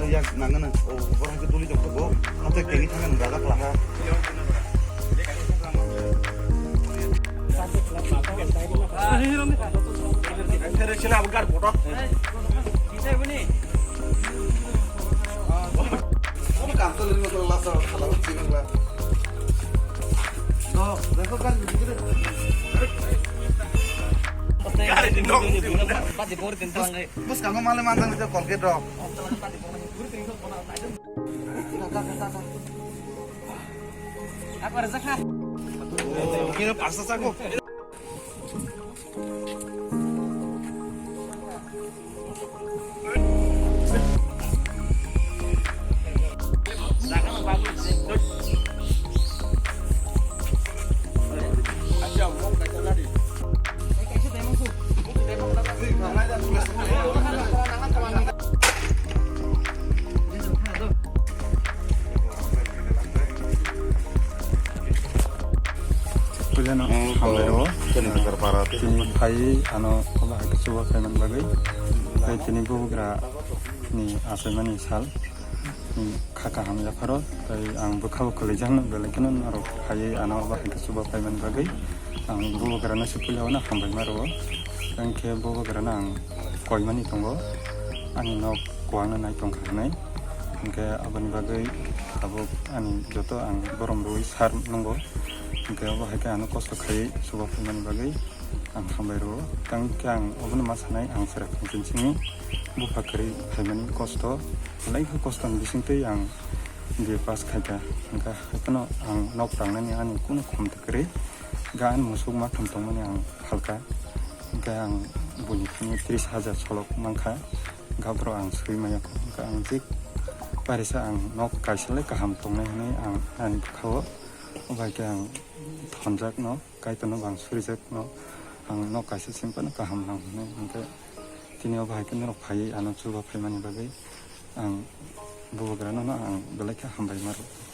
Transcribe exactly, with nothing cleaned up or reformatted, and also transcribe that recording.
Yak nangana, o borok ke tuli tong bo, hata kegi thangna raja kla ha. Bwskango male manjak ni Colgate rok. Puilano hambai rwo. Tini phai ano obo hai khe chuba khaimani bagwi. Tei tini bubagra ni achaimani sal. Kha kaham yapharo, tei ang bwkha bo kwlwijak no, belai kheno norok phaiwi ano bahai khe chuba paimani bagwi ang bubagrano se puila o no hambai ma rwo. Tei khe bubagrano ang koimani tongo, ani nok kwbangno nai tongkha hinwi. Hinkhe aboni bagwi tabuk ani joto ang borom rwui sar nwngo. Hinkhe obo hai khe ano kosto khaiwi chuba paimani bagwi ang hambai rwo. Tei khe ang obono ma sanai, ang chwrai phai sini bupha kwrwi phaimani kosto, belai khe kostoni bisingtwi ang B A pass khaikha. Hinkhe haikheno ang nok tangnani ani kunu khumta kwrwi, ga ani musuk maktham tongmani ang phalkha. Hinkhe ang buini thani tris hajar solok mankha, ga borok ang sui maya kho. Hinkhe ang je parisa ang nok kaisa le kaham tongnai hinwi ang ani bwkha-o, obo hai khe ang thonjak no. Kaitorno bo ang surijak no, ang nok kaisa simi phano kaham nang hwnwi. Hinkhe tini o bahai khe norok phaiwi ano chuba phaimani bagwi ang bubagrano no ang belai khe hambai ma rwo.